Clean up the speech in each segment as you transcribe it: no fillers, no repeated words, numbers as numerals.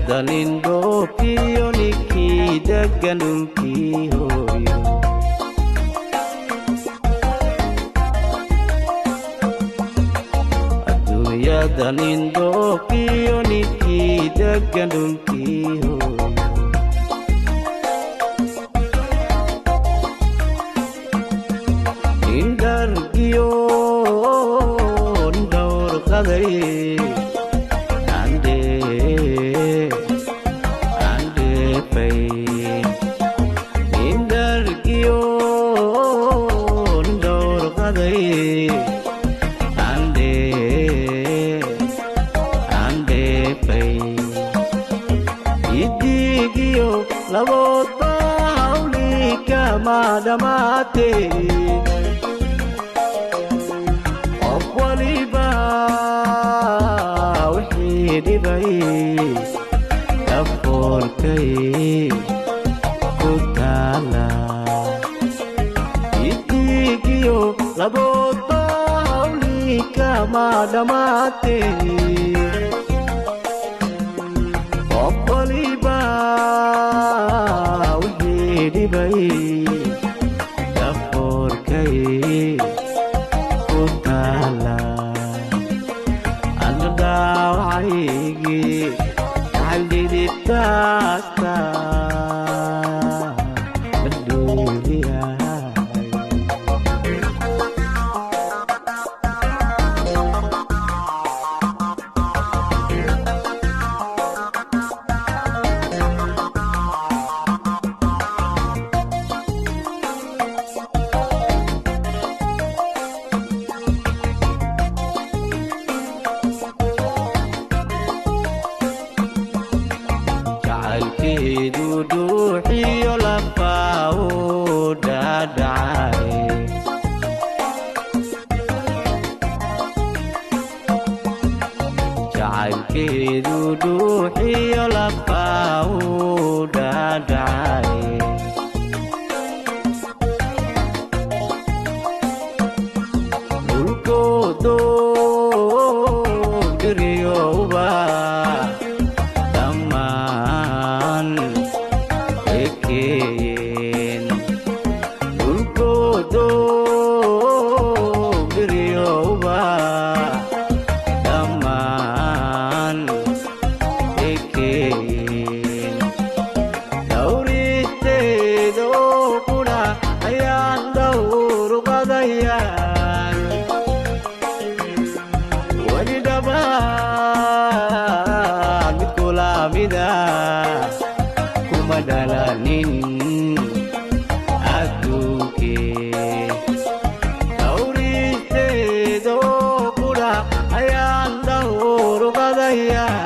Adduunyada nin dhoofiyo ninkii degan dhulkii hooyo. Adduunyada nin dhoofiyo ninkii degan dhulkii hooyo. Nin dhargiyo nin dhowrqaday idigiyo laboodba hawli kama dhammaate. Qof waliba wixii dhibay dhafoorkay ku taala. Idigiyo laboodba hawli kama dhammaate. Qof waliba wixii dhibay dhafoorkay ku taala. Ana dhaawacaygii xaldhidibtaasta madhuuliyahay. Jacaylkeedu dhuuxiyo lafaa uu dhaadhacay. Jacaylkeedu dhuuxiyo lafaa uu dhaadhacay. Dhulkoodo dhiriyowba dhammaan ekeeyeen. Dhulkoodo dhiriyowba dhammaan ekeeyeen. Dhawristeeda oo qudha ayaan dhawr qadayaan. Weli dhabaan mid kula mida kuma dhalanin adduunkee. Dhawristeeda oo qudha ayaan dhawr qadayaa.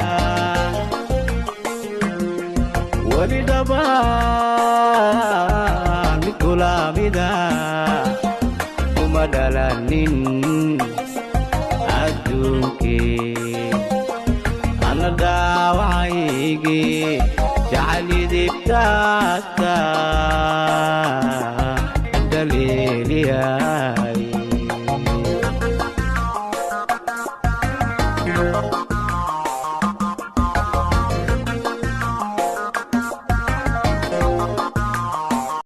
Weli dhabaan mid kula mida kuma dhalanin adduunkee. Ana dhaawacaygii jacalidibtaasta.